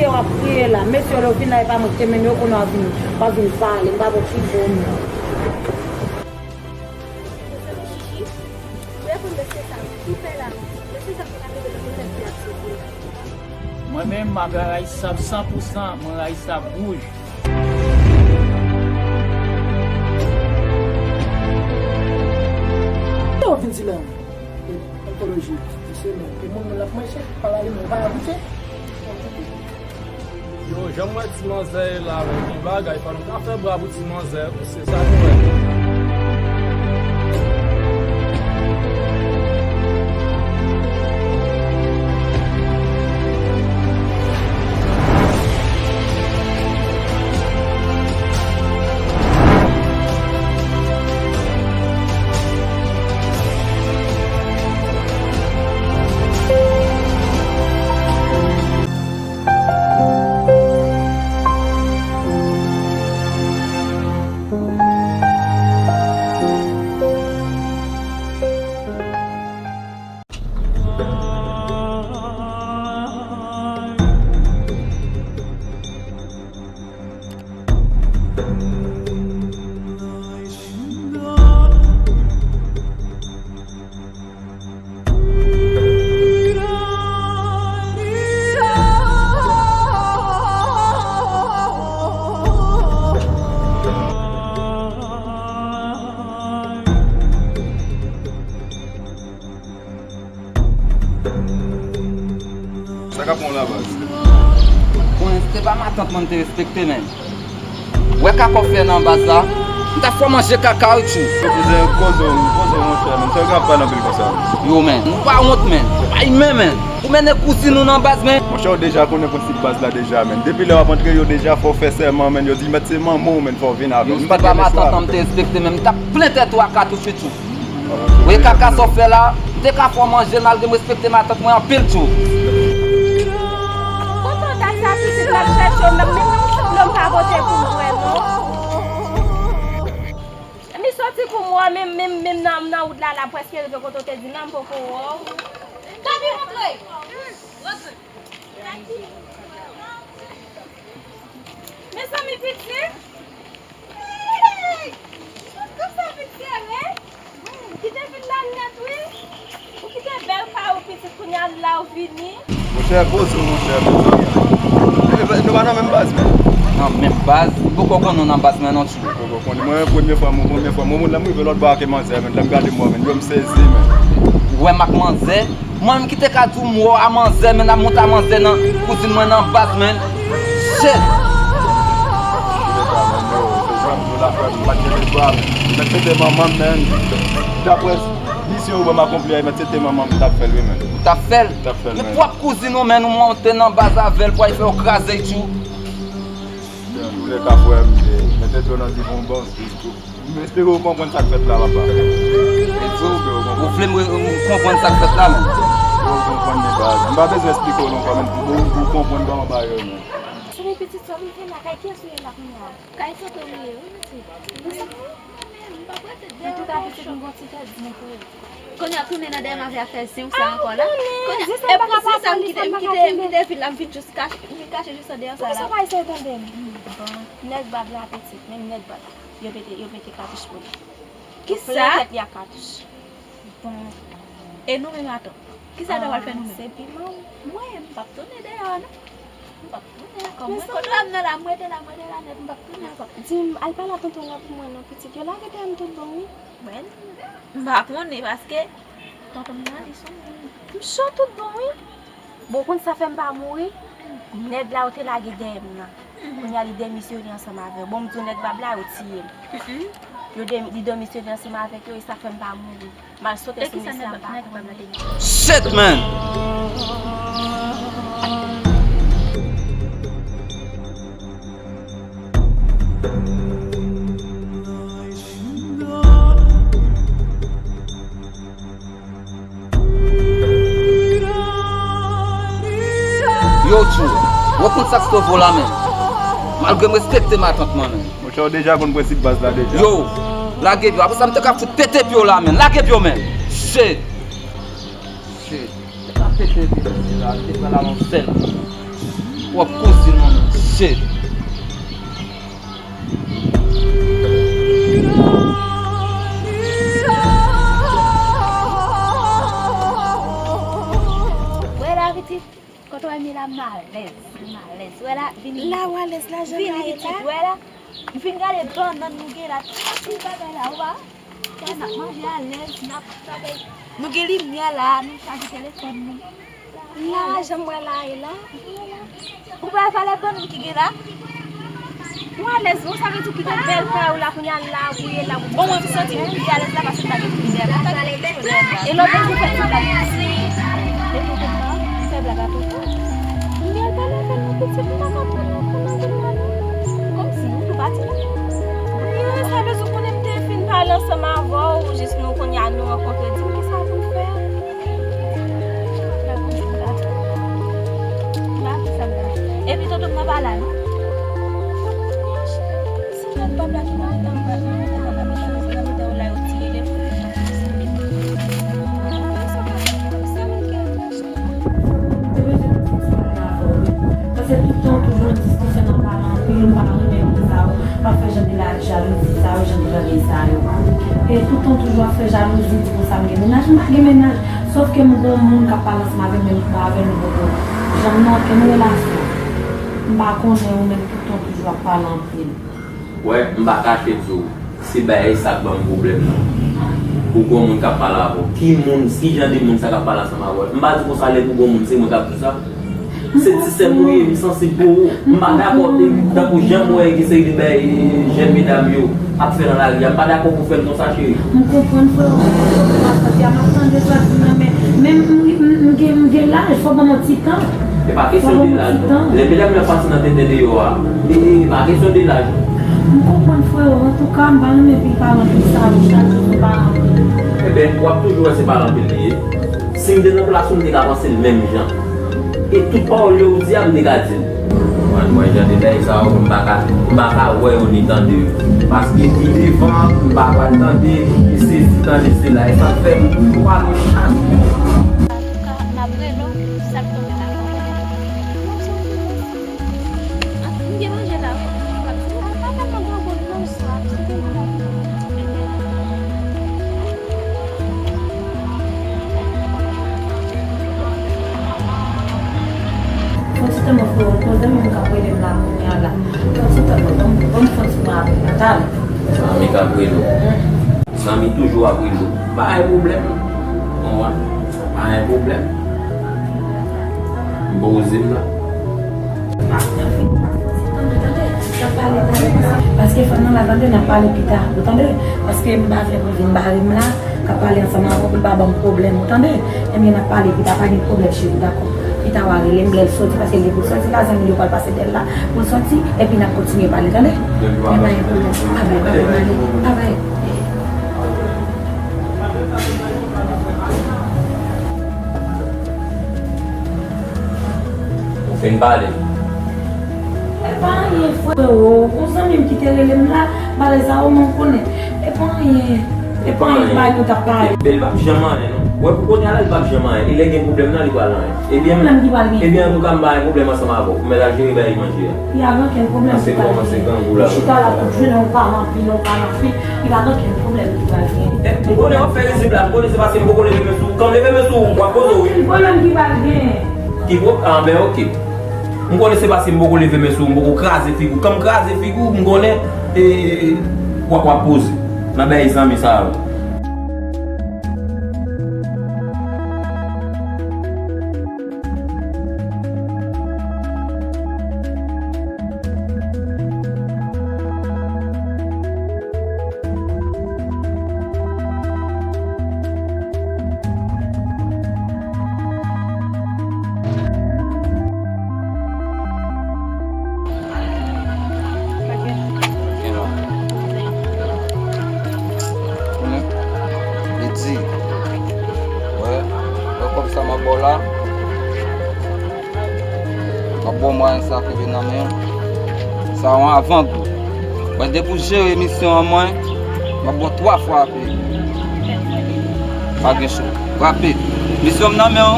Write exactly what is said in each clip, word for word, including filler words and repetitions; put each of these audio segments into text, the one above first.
W ap kriye la. Mesye yo, lè w vin la, e pa mwen ki te mennen w, kounye a w ap vin, w ap vin pale. M pa bon ki bon non. Mwen menm, m ap rayi sab san pou san, mwen rayi sab wouj. Sa w vin di la? Antoloji, misye menm. E moun, moun l ap manje, pa lale, men w pa goute. Yo, jan m wè ti manzè ye la, men, ki bagay, fò nou ka fè bra pou ti manzè, se sa nou wè. Sa k ap pran w la, baz? Bon, se te pa matant mwen m te respekte, men. Wè kaka w fè nan baz la, m ta fè w manje kaka w, tchou. Yo, kouzen, koze w, koze w, monchè, men. Sa w gen ap pale anpil konsa? Yo, men, nou pa wont, men. Nou pa imen, men. Ou mennen kouzin ou nan baz, men. Monchè, ou deja konnen prensip baz la deja, men. Depi lè w ap antre, yo deja fè w fè sèman, men. Yo di, mèt se manman w, men, fò w vin avè l. Yo, m pa t renmen sa. Yo, se te pa matant mwen m te respekte, men. M t ap plent tèt ou a kat tout swit, tchou. Wè kaka sa w fè la, m te ka fè w manje malgre m respekte matant mwen anpil tchou. Kote w t al sa pitit m ap chèche w, m ap mennen yon sanblon m pa pote pou m wè non. Epi soti pou m wè w, menm, menm, menm nan, nan wout la, la prèske rive kote w te di m la, m poko wè w. Tapi rantre. Rantre. Mezanmi pitit. Hey! Tout sa vin sere. Ou kite vin la nèt wi. Ou kite bèl kay ou pitit kounye a la ou vini. Monchè, poze w, monchè, poze w. E, nou pa nan menm baz, men. Nan menm baz? M poko konn ou nan baz mwen non, tchou. Ou poko konn. Mwen, premye fwa, mwen, premye fwa. Mwen, moun la, m rive lòt bò ak manzè, men. Lè m gade mwen, men, yo, m sezi, men. Ou wè m ak manzè? Mwen menm ki te ka di w m wè w a manzè, men, ap monte a manzè nan kouzin mwen nan baz, men. Shit! Mèt se te manman m, men. Daprè misyon yo ban m akonpli a, mèt se te manman m, m t ap fè l, wi, men. Ou t ap fè l? M t ap fè l, men. Men pwòp kouzin ou, men, ou monte nan baz avè l pou al fè w kraze l, tchou. Antoulèka, frè m, mete dlo nan divan w, bon, m espere w konprann sa k fèt la, papa. Ou vle m re-, m konprann sa k fèt la, men? Ou konprann li, baz. M pa bezwen esplike w non, kanmenm, pou, pou w konprann kòman bagay yo ye, men. Sou pitit sou rive la, kay kiyès ou ye la kounye a? Kay sante ou ye, wi, pitit. Antouka, pitit, m gon ti tèt di m pou ou. Kounye a tounen nan dèyè m avè afè zen w sa ankò la. Kounye a, e pou zen sa m kite, m kite, m kite vil la, m vin jis kache, m vin kache jis andeyò sa la. Poukisa w pa eseye tande m? Bon, nèg bab la pitit, menm nèg bab. Yo mete, yo mete katouch pou li. Yo plen tèt li ak katouch. Bon. E nou menm atò? Kisa nou pral fè nou menm? Se piman. Mwen, m p ap tounen dèyè a non. M p ap tounen ankò. Mwen, kote m nan la, m rete la, m rete la nèt, m p ap tounen ankò. Di m, al pale a tonton w pou mwen non, pitit. Yo lage dèyè m tout bon, wi. Mwen, m pa konnen, paske tonton m nan, li son moun. M cho tout bon, wi. Bon, ou konn sa fè m pa mouri? Nèg la, yo te lage dèyè m nan. Kounye a, li demisyone ansanm avè yo. Bon, m di w, nèg bab la, yo tiye m. Yo de-, li demisyone ansanm avèk yo, e sa fè m pa mouri. M al sote sou mesye a, m pa konnen. Shit, man! Yo, tchou, w konn sa k sove w la, men. Malgre m respekte matant mwen, men. Monchè, w deja konn prensip baz la deja. Yo, lage pye w. Apre sa, m te ka fout pete pye w la, men. Lage pye w, men. Shit. Shit. Te ka pete pye w la, te pran la yon sèl. W ap koze non, non, sèl. Wè la, pitit, kote w wè m ye la, m alèz, m alèz. Wè la, vini. La w alèz, la, jan vini, pitit, wè la. M fin gade bannann nou gen la, tout bagay la, ou pa wè n ap manje alèz, n ap, nou gen limyè la, nou chaje telefòn nou. La, jan m wè la, e la. Ou pa wè valè bannann ki gen la? Ou alèz, ou sa vle di ou kite bèl kay ou la, kounye a la, ou ye la, ou. Bon, mwen, m santi m pi alèz la, paske m pa gen pou m dèyè. E lòt jou, fè ti blag. Fè blag a tonton. Mwen pale avè l, non, pitit, m pa ka pale avè l, non. Kòmsi, ou tou pati la? Wi, sa bezwen konnen m te fin pale ansanm avè w, jis nou kounye a nou rankontre, di m kisa pou m fè. M pa konn sa m ta fè. M pa konn sa m ta fè. Epi tonton m nan pa la, non. Si lòt bab la ki nan mitan, nan mitan, nan mitan, nan mitan, nan mitan, la yo tire de pou li. Paske tout tan toujou nan diskisyon, nan pale anpil, m pa renmen moun sa yo, m ap fè jan de la jalouzi sa yo, jan de bagay sa yo. E tout tan toujou ap fè jalouzi, di konsa m gen mennaj, m pa gen mennaj. Sòf ke m gon moun k ap pale ansanm avè m, men m pa avè l, nou poko janm nan okenn relasyon. M pa konnen ou menm, tout tan toujou ap pale anpil. Wè, m pa kache di w, se bagay sa k ban m pwoblèm nan. Ou gon moun k ap pale avè w. Ki moun, ki jan de moun sa k ap pale ansanm avè w? M pa di konsa lè pou gon moun, se mwen k ap di sa. Se ti sè m ou ye, m sansib pou ou. M pa dakò, e, tankou jan m wè gen seri de bagay, e, jèn medam yo ap fè nan lari a, m pa dakò pou fè l konsa, cheri. M konprann, frè, m ap tande sa di nan men, men m, m, m gen, m gen laj, fò ban m yon ti tan. E pa kesyon de laj, non. Lè medam yo ap pase nan tenten deyò a, e, e, e pa kesyon de laj. M konprann, frè, antouka, m pa renmen pil pale anpil sa, chak jou se pale anpil. Eben, w ap toujou wè se pale anpil li ye. Si m te nan plas ou, m te ka panse l menm jan. E tout pawòl yo ou di a, m te ka di l. Mwen, mwen, jan de bagay sa yo, m pa ka, m pa ka wè yo ni tande yo. Paske pi devan, m pa pral tande, e sesi, tande sela. E sa k fè m, m pral chak. Antouka, m ap rele w, sa k tonbe la. M gen manje la, wi. Pa tèlman gran gout non, sa. Fon ti tan mwen frè, poze mwen ka rele m la kounye a la. Fon ti tan mwen, ban m, ban m fon ti mwen avè l la, talè. Zanmi k ap rele w. Zanmi toujou ap rele w. Pa gen pwoblèm. Konprann? Pa gen pwoblèm. M poze m la. Paske fanm nan la, tande, n ap pale pita, ou tande? Paske m pa vle pou l vin bare m la, k ap pale ansanm avè w, pou l pa ban m pwoblèm, ou tande? Ebyen, n ap pale pita, pa gen pwoblèm, cheri, dakò. Pita, w a rele m lè l soti, paske l gen pou l soti la, zanmi l yo pral pase dèyè l la, pou l soti, epi n ap kontinye pale, tande? Men pa gen pwoblèm. A bay, a bay, m ale, a bay. Ou fin pale? E pa anyen, frero. Yon zanmi m ki te rele m la, m pale sa yo, men w konnen. E pa anyen. E pa anyen, bagay nou t ap pale. Bèl p ap janm anyen, non. Wè, pou kounye a la, li p ap janm anyen. E lè gen pwoblèm nan, li pral anyen. Ebyen, pwoblèm ki pral gen? Ebyen, antouka, m pa gen pwoblèm ansanm avè w. Mèt al jere bagay manje a. Y a okenn pwoblèm ki pral gen. Ou chita la, tout jounen, ou pale anpil, ou pale anpil. Y a okenn pwoblèm ki pral gen. E, m konnen w ap fè rizib la, m konnen se paske m poko leve men sou ou. Kan m leve men sou ou, w ap poze w, wi. Okenn pwoblèm ki pral gen. Ki pwob-, a, ben, oke. M konnen se paske m poko leve men sou ou, m poko kraze figi w. Kan m kraze figi w, m konnen, e, e, e, w ap, w ap poze nan bagay zanmi sa yo. Konnen? Li di, wè, wè kòb sa m ap ba w la. M ap ba w mwayen sa kenbe nan men w. Sa yon avangou. Mwen depi w jere misyon an mwen, m ap ba w twa fwa pli. Pa gen cho. Frape. Misyon m nan men w.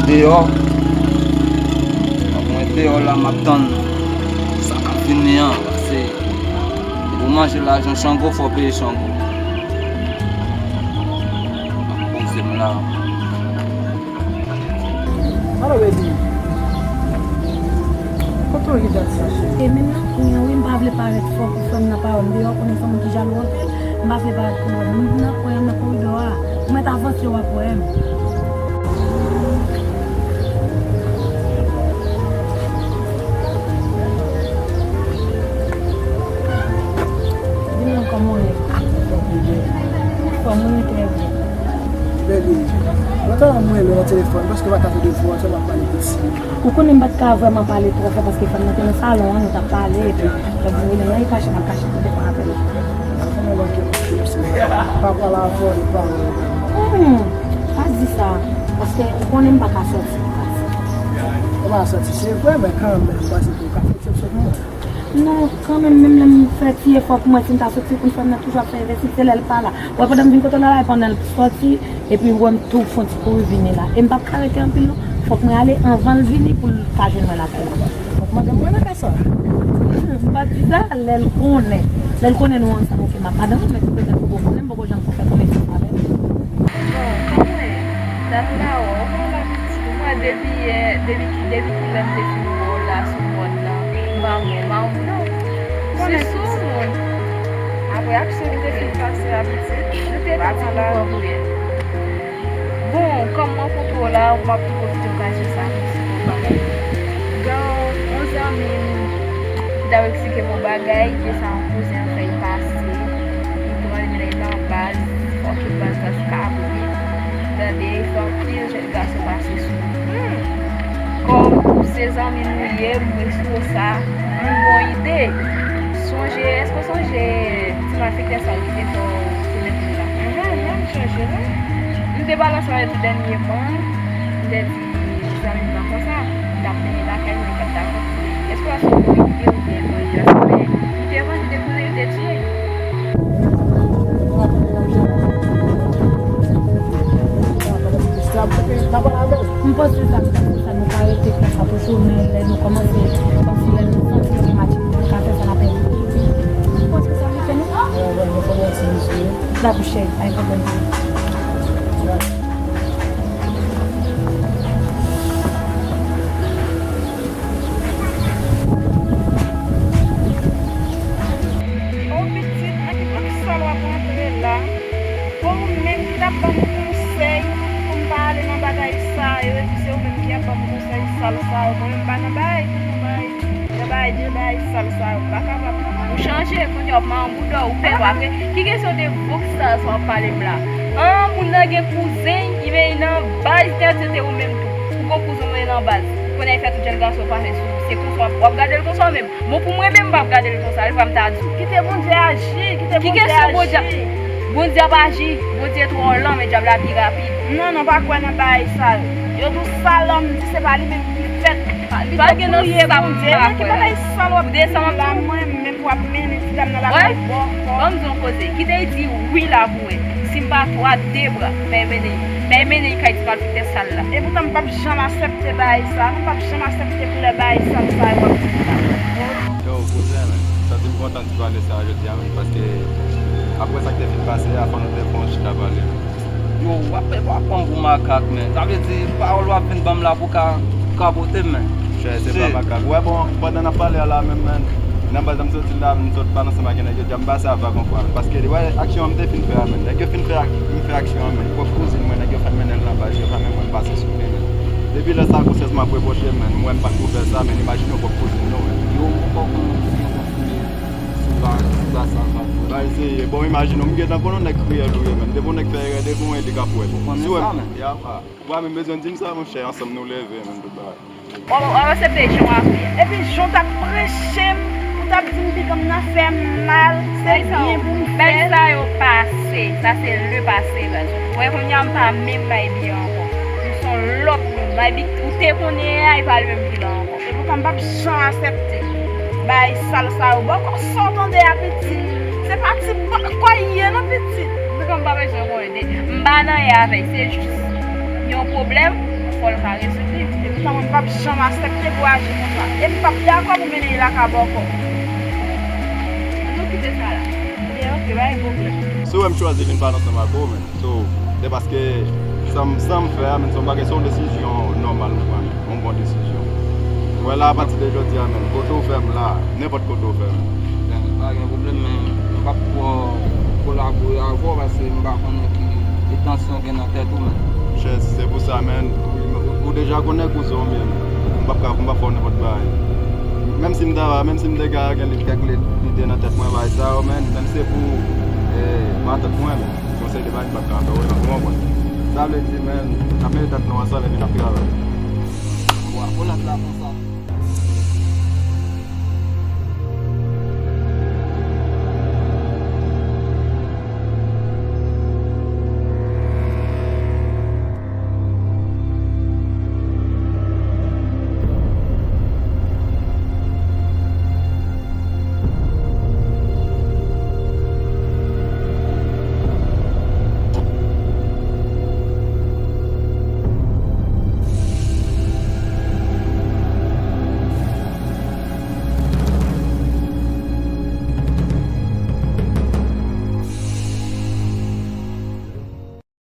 Deyò. Mwen deyò la, m ap tann sa k ap vini an, paske pou manje lajan Chango, fò peye Chango. M ap poze m la. Alo, baby. Kote w ye dat sa, cheri? E menm nan kwen an, wi, m pa vle parèt fò pou frè m nan pa wè m deyò, konnen se yon moun ki jalou anpil. M pa vle parèt pou wè m. M nan kwen an, nan koridò a. Ou mèt avanse, w ap wè m. Di m non, kòman w ye? Anfòm, wi, trè byen. Baby, lontan m rele w nan telefòn, paske w pa ka tande vwa w, se w ap pale piti. Ou konnen m pa t ka vrèman pale twò fò paske fanm nan te nan salon an, nou t ap pale, epi lè m rele l, li kache, m ap kache pou defann apèl la. Fanm nan manke m, pa pale avè w, li pale. Hmm, pa di sa, paske ou konnen m pa ka sòti. Ou pa sòti, se vre, men kanmenm, m panse ke w ka fè eksepsyon pou mwen. Non, kanmenm, menm lè m fè ti efò pou mwen, si m ta soti pou m fè, m nan toujou ap fè envestig, se lè l pa la. Ou wè, pandan m vin kote w la, la, e pandan l soti, epi ou wè m tou fè yon ti kouri vini la. E m p ap ka rete anpil, non. Fòk mwen ale anvan l vini pou l ka jwenn mwen lakay la. Fòk madanm mwen nan kay sa. M p ap di sa, lè l konnen. Lè l konnen nou ansanm, oke, m ap madanm mwen, men si petèt ou poko konnen, m poko janm fè konesans avè l. Bon, kòman w ye? Dat m pa wè w, kòman w la pitit? Mwen depi yè, depi ki, depi kilè m te fin wè w la sou mòn nan, m pa wè w, m pa wè w non. Si sou moun. Apre aksyon ki te fin pase a pitit, nou te pati pou pran kourye. Bon, kòm m rankontre w la, m ap pwofite okazyon sa pou di w yon bagay. Gen yon zanmi m ki t ap eksplike m yon bagay, ke sa yon kouzen an fè l pase. Li pran li mennen l nan baz, fòk li pran l nan kabrit. Tande, fè anpil jèn gason pase sou li. Hmm. Kòm se zanmi nou ye, m wè sou sa, yon bon ide. Sonje, èske w sonje ti malfektè sa ki te fè w te met li la? Mhm, mhm, m sonje, wi. M te pale ansanm avè l tou dènyèman, m te di zanmi m nan konsa, m t ap mennen lakay mwen, li pa t dakò. Èske w wè se yon bon ide oubyen yon bon ide? Paske li te vann, li te kouri, li te tiye. M panse sa, m panse sa, nou ka rete konsa toujou, men lè nou kòmanse, kòmsi lè nou santi yo gen match, nou ka fè sa, n ap envite. M panse sa rive nou. Dakò, cheri, pa gen pwoblèm. O pitit, nan ki bòksal w ap rantre la? Bon, ou menm ki t ap ban m konsèy pou m pa ale nan bagay sa yo, epi se ou menm ki ap ban m konsèy sal sa yo. Mwen menm m pa nan bagay, nan bagay, nan bagay, nan bagay sal sa yo. M pa kapab. Ou chanje, kounye a w ap mawon bouda w, ou pè w apre. Ki kesyon de bòksal sa w ap pale m la? An, moun nan gen kouzen, li men li nan baz, tèt se te ou menm tou. Ou gon kouzen w nan baz. Kounye a l fè tout jèn gason pase sou ou. Se konsa w ap, w ap gade l konsa w menm. Bon, pou mwen menm, m p ap gade l konsa, li fwa m ta di w. Kite Bondye aji, kite Bondye aji. Ki kesyon Bondye? Bondye ap aji, Bondye twò lan, men dyab la pi rapid. Non, non, pa kwè nan bagay sa yo. Yo di w sa lòm di se pa li menm ki fèt. Li te priye Bondye, nan ki bagay sa w ap di la, mwen menm w ap mennen ti dam nan lakay bòkò. Ban m di w yon koze, kite l di wi la pou wè. Si m pa twò a de bra, men mennen, men mennen kay ti malfektè sal la. E poutan m p ap janm aksepte bagay sa, m p ap janm aksepte koulè bagay sal sa yo ap di la. Yo, kouzen, men, santi m kontan ti pale sa a jodi a, men, paske apre sa k te fin pase a, fò nou te fè yon chita pale. Yo, w ap, w ap pran m pou makak, men. Sa vle di, pawòl w ap vin ban m la pou ka, pou ka pote m, men. Chè, se pa makak. Wè, bon, pandan n ap pale a la menm, men, nan baz la m soti la, m sot pale ansanm ak yon nèg yo, dja m pase avè l ankò, men. Paske, wè, aksyon an m te fin fè a, men. Nèg yo fin fè ak-, m fè aksyon an, men. Pwòp kouzin mwen, nèg yo fè mennen l nan baz, yo fè men mwen pase sou li, men. Depi lè sa, konsyans m ap repwoche m, men. M wè m pa t pou fè sa, men imajine w pwòp kouzin nou, men. Yo, m pa konn si yo konfime sou la, sou la sa, sa. Bay, se, bon, imajine w, m gentan konnen w nèg kriyèl ou ye, men. Depi w nèg fè erè, devan w ye, li k ap wè l. Ou konnen sa, men. Ya, a. Ou pa menm bezwen di m sa, monchè, ansanm nou leve, men, tout bagay. W ap, w ap aksepte jan w abiye. Epi jan w t ap preche m, ou t ap di m pikan m nan fè m mal, se byen pou m fè. Bagay sa yo pase, sa se le pase, baz. Ou wè kounye a m pa menm bay byen ankò. M se yon lòt moun, bay bit ou te konnen a, e pa li menm ki la ankò. E poutan m p ap janm aksepte bagay sal sa yo. Bòkò sa w tande a pitit. Se pa ti bòkò ye non pitit. Pikan m pa bezwen konnen. M pa nan yè avè l, se jis yon pwoblèm. Pòl ka rezoud li. Epi kòman m p ap janm aksepte pou aji konsa. E m p ap dakò pou mennen l lakay bòkò. Ann nou kite sa la. Ebyen, oke, pa gen pwoblèm. Si w wè m chwazi vin pale ansanm ak ou, men. So, se paske sa m, sa m fè a, men se yon bagay, se yon desizyon nòmal m pran, men. Yon bon desizyon. Wè la, apati de jodi a, men. Kote w fè m la, nenpòt kote w fè m. Ben, pa gen pwoblèm, men m p ap twò kolabore avè w, paske m pa konnen ki entansyon w gen nan tèt ou, men. Chè, se pou sa, men. Ou, ou deja konnen kouzen w, men. M p ap ka, m p ap fè w nenpòt bagay. Menm si m ta, menm si m te ka gen li, kèk li, lide nan tèt mwen, bagay sa yo, men, menm se pou, eh, matant mwen, men. Konsèy de bagay m p ap ka fè w, ou konprann? Sa vle di, men, n ap mete tèt nou ansanm epi n ap travay. Wa, Polat la konsa.